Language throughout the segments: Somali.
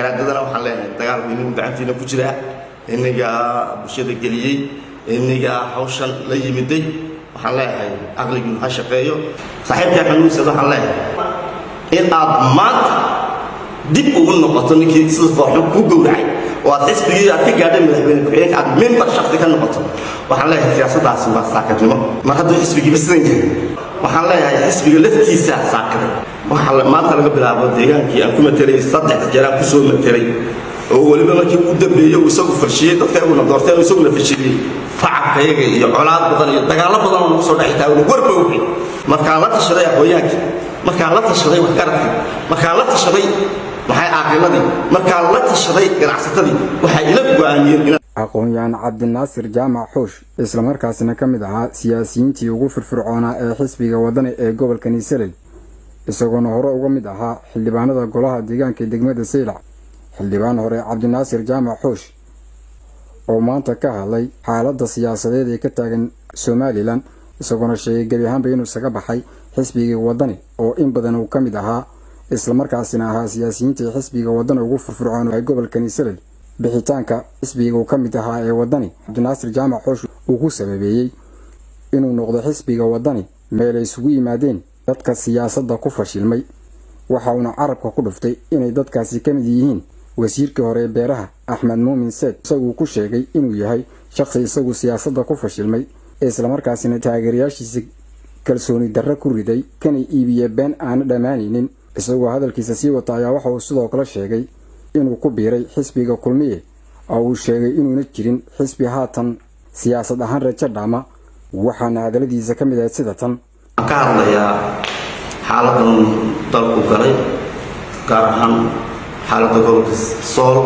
Garaadadana waxaan leenahay, dagaalku inagu gacantiina ku jiraa, inagaa bulshada geliyey, inagaa hawshan la yimiday. Waxaan leeyahay, aqligiinu ha shaqeeyo. Saaxiibkii Axmed Muused waxaan leeyahay in aad maanta dib ugu noqoto ninkii sida fooxo ku gowracay oo aad xisbigii aad ka gaadhay madaxweyne ku-xigeenka, aad member shaksi ka noqoto. Waxaan leeyahay, siyaasaddaasi waa saakadnimo. Mar hadduu xisbigiiba sidan yahay, waxaan leeyahay, xisbiga laftiisaa saakaday. Waxaa maanta laga bilaabo deegaankii aan ku matelay, 3 jeer aan kusoo matelay, oo weliba markii ugu dambeeyey uu isagu fashiyey, dadka iguna doorteen oo isaguna fashiyey, tacabkayaga iyo colaad badan iyo dagaallo badan oo nagu soo dhexi tahay warba wixii. Markaan la tashaday aqoonyaankii, markaan la tashaday waxgaradkii, markaan la tashaday maxay caaqiladii, markaan la tashaday ganacsatadii, waxay ila go'aamiyeen. Aqoon-yahan Cabdinaasir Jaamac Xuush, islamarkaasina ka mid ahaa siyaasiyiintii ugu firfircoonaa ee xisbiga Wadani ee gobolka Niisaley, isagoona hore uga mid ahaa xildhibaanada golaha deegaanka degmada Saylac, xildhibaan hore Cabdinaasir Jaamac Xuush oo maanta ka hadlay xaaladda siyaasadeed ee ka taagan Somaliland, isagoona sheegay gebi ahaanba inuu isaga baxay xisbigii Wadani oo in badan uu ka mid ahaa, islamarkaasina ahaa siyaasiyiintii xisbiga Wadani ugu firfircoon ee gobolka Niisaley. Bixitaanka xisbiga uu ka mid ahaa ee Wadani, Cabdinaasir Jaamac Xoosh uu ku sababeeyey inuu noqdo xisbiga Wadani meel ay isugu yimaadeen dadka siyaasadda ku fashilmay. Waxa uuna carabka ku dhuftay inay dadkaasi ka mid yihiin wasiirkii hore ee beeraha Axmed Muumin Seed, isaguu ku sheegay inuu yahay shaqsi isagu siyaasadda ku fashilmay, islamarkaasina taageerayaashiisa kalsooni darro ku riday, kana iibiye been aana dhammaanaynin. Isagoo hadalkiisa sii wata ayaa waxa uu sidoo kale sheegay inuu ku biiray xisbiga Kulmiye, oo uu sheegay inuuna jirin xisbi haatan siyaasad ahaan rajo dhaama. Waxaana hadalladiisa ka mid ahayd sida tan. Waxaan ka hadlayaa xaaladan dalku galay, gaar ahaan xaaladda gobolka Sool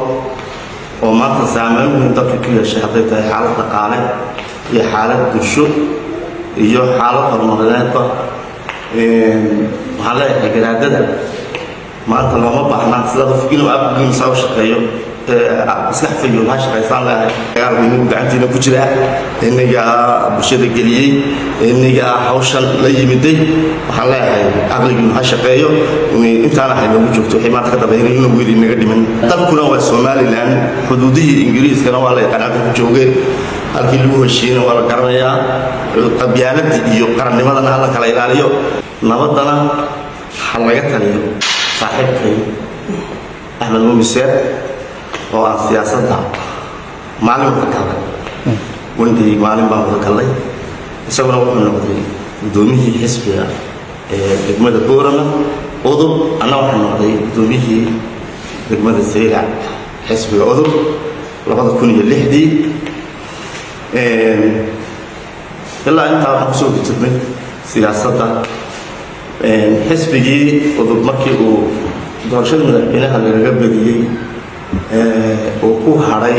oo maanta saameyn weyn dalka ku yeeshay, hadday tahay xaalad dhaqaale iyo xaalad bulsho iyo xaalad horumarineedba. Waxaan leeyahay, garaadada maanta looma baahna. Sidaad ufigin aqligiisa u shaqeeyo, maskax fayo ha shaqaysaan leeyahay. Dagaalku inagu gacantiina ku jiraa, inagaa bulshada geliyey, inagaa hawshan la yimiday. Waxaan leeyahay, aqligiinu ha shaqeeyo. Intaana hay noogu joogto. Wixii maanta ka dambeeyna inuu weli naga dhiman. Dalkuna waa Somaliland, xuduudihii Ingiriiskana waa la yaqaan halka ku joogeen, halkii lagu heshiiyeyna waa la garanayaa. Qabyaaladda iyo qarannimadana ha la kala ilaaliyo, nabaddana ha laga taliyo. Saaxiibkay Axmed Muumiseed oo aan siyaasadda maalin wada galnay, wandhay maalin baan wada gallay, isaguna wuxuu noqday guddoomiyihii xisbiga ee degmada Boorama Udub, anna waxaa noqday guddoomiyihii degmada Saylac xisbiga Udub 2006-dii. Ilaa intaa waxaan kusoo gudubnay siyaasadda. Xisbigii Udub markii uu doorashada madaxweynaha lagaga badiyey, uu ku hadhay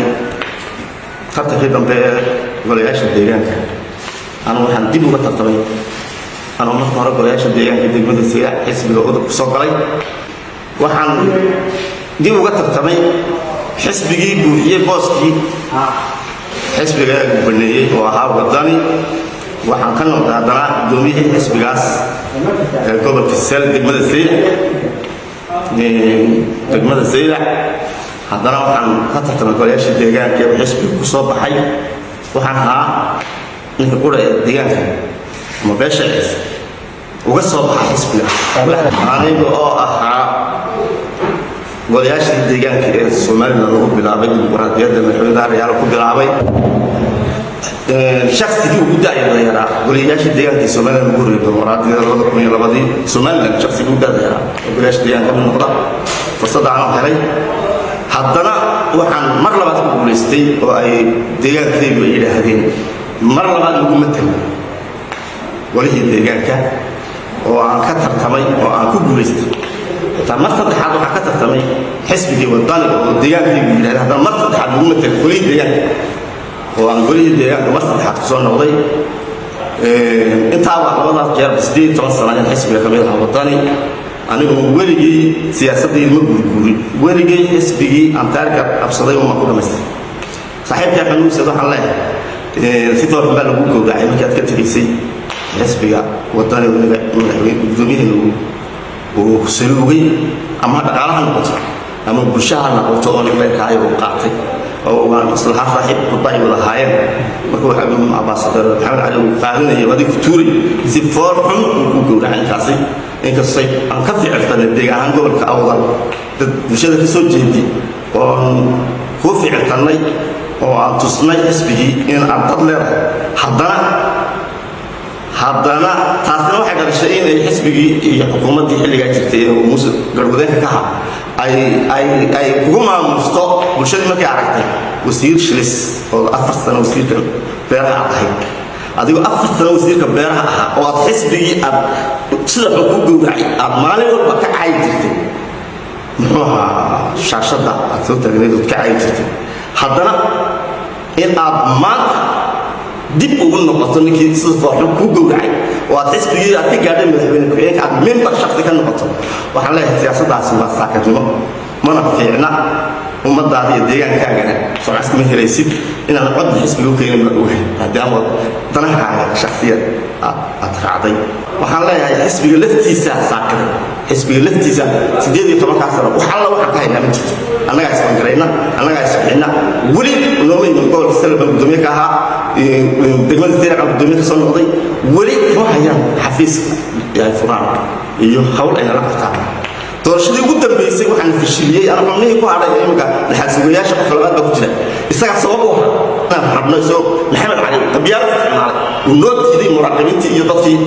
tartankii dambe ee golayaasha deegaanka, anu waxaan dib uga tartamay, anuu marka hore golayaasha deegaanka degmada Saylac xisbiga Udub kusoo galay, waxaan dib uga tartamay xisbigii buuxiyey booskii xisbiga ee baneeyey oo ahaa Wadani. Waxaan ka noqday haddana guddoomiyihii xisbigaas ee gobolka Sel, degmada Saylac. Degmada Saylac haddana waxaan ka tartamay golayaasha deegaanka ee xisbiga ku soo baxay. Waxaan ahaa ninka qura ee deegaanka ama beesha Ciise uga soo baxa xisbiga, aniga oo ahaa golayaashii deegaanka ee Somaliland lagu bilaabay dimuqraadiyadda, madaxweyne Daarayaal ku bilaabay, shaksigii ugu da'yada yaraa golayaashii deegaanka ee Somaliland ugu horreeyay dimuqraadiyadda 2002 Somaliland, shaksigii ugu da'da yaraa oo golayaasha deegaanka ka mid noqda fursadda aanoo helay. Haddana waxaan mar labaad ku guulaystay oo ay deegaankaygu ay yidhaahdeen mar labaad lagu matal golihii deegaanka oo aan ka tartamay oo aan ku guulaystay. Xitaa mar saddexaad waxaan ka tartamay xisbigii Wadani oo deegaankaygu yidhahdeen haddana mar saddexaad lagu matal golihii deegaanka, oo aan golihii deegaanka mar saddexaad kusoo noqday. Intaa waa labadaas jeer, 18 sana in xisbiga ka mid ahaa Wadani. Anigu weligii siyaasaddayda ma guurguurin, weligay xisbigii aan taarga qabsaday uma ku dhamaystay. Saaxiibkii Axmed Muused waxaan leeyahay, si foolxun baa lagu gowracay markii aad ka tegaysay xisbiga Wadani. Madaxweyne gudoomiyaheena uu saluugay, ama dhaqaalaha noqoto. Ama bulshaha noqoto oo leerkaayo uu qaatay oo waan islahaa saaxiib khudba ay wada ahaayeen. Marka waxa Ambassador Maxamed Cali uu qaadanayo adiga tuuray, si fool xun uu ku gowracay intaasi, inkastay aan ka ficiltanay deeg ahaan gobolka Awdal, dad bulshada ka soo jeedi oon kuu ficiltannay oo aan tusnay xisbigii in aad dad leedahay. Haddana taasina waxay dhalishay in ay xisbigii iyo xukuumaddii xilligaa jirtay ee uu Muuse garwadeenka ka ha ay kugu maamuusto. Bulshadii markay aragtay wasiir Shilis oo 4 sano wasiirka beeraha aad ahayd, adigoo 4 sano wasiirka beeraha ahaa oo aad xisbigii aad sida xun ku gowracay, aad maalin walba ka caayi jirtay, muxuu ahaa, shaashadda aad soo taagnayd ood ka caayi jirtay, haddana in aad maanta dib ugu noqoto ninkii sida fooxun kuu gowracay oo aad xisbigii aad ka gaadhay madaxweyne ku-xigeenka, aad member shaksi ka noqoto, waxaan leeyahay siyaasaddaasi waa saakadnimo, mana fiicna. Ummadaada iyo deegaankaagana socas kama helaysid. Inaan codna xisbiga u keenin baan ogahay, maadaama danahaaga shaksiyad aad raacday. Waxaan leeyahay xisbiga laftiisa saakiday, xisbiga laftiisa 18-kaa sano wax alla waxaan ka haynaa ma jirto. Annagaa isbangarayna, annagaa isbixina. Weli nooma iman. Gobolka Salal baan gudoomiye ka ahaa, degmada Saylac baan gudoomiye ka soo noqday. Weli kama hayaan xafiis ay furaan iyo hawl ay nala qabtaan. Doorashadii ugu dambaysay waxaan fashiliyey ana xubnihii ku hadhay. Imika dhaxal sugayaasha qof labaad baa ku jira, isagaa sabab u ahaa inaan rabno. Isagoo Maxamed Cali qabyaalad isticmaalay uu noo diiday muraaqibiintii iyo dadkii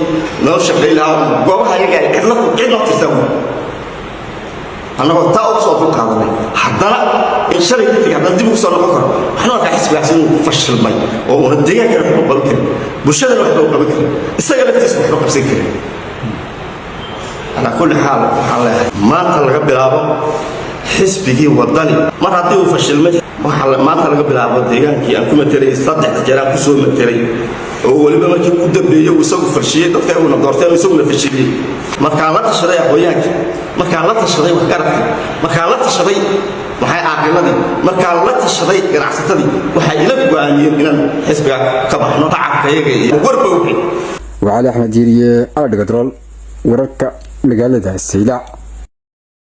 noo shaqayn lahaa goobaha iyaga ay cidna cid noo tirsan. Annagoo taa ugu soo dul qaadanay, haddana in shalay ka tegay, haddana dib ugu soo noqon karo, waxaan arkaa xisbigaas inuu fashilmay oo uuna deegaankana waxba qaban karin, bulshadana waxba u qaban karin, isaga laftiisa waxba qabsan karin. Calaa kulli xaal, waxaan leeyahay maanta laga bilaabo xisbigii Wadani mar haddii uu fashilmay, waxaa maanta laga bilaabo deegaankii aan ku matelay, saddex jeer aan kusoo matelay, oo weliba markii ugu dambeeyey uu isagu fashiyey, dadka iguna doorteen isaguna fashiliyey. Markaan la tashaday aqoonyahankii, markaan la tashaday waxgaradkii, markaan la tashaday maxay caaqiladii, markaan la tashaday ganacsatadii, waxay ila go'aamiyeen inaan xisbiga ka baxno, tacabkayaga iyo warba wixii. Waa Cali Axmed Diiriye, Adhigadrool, wararka magaalada Saylac.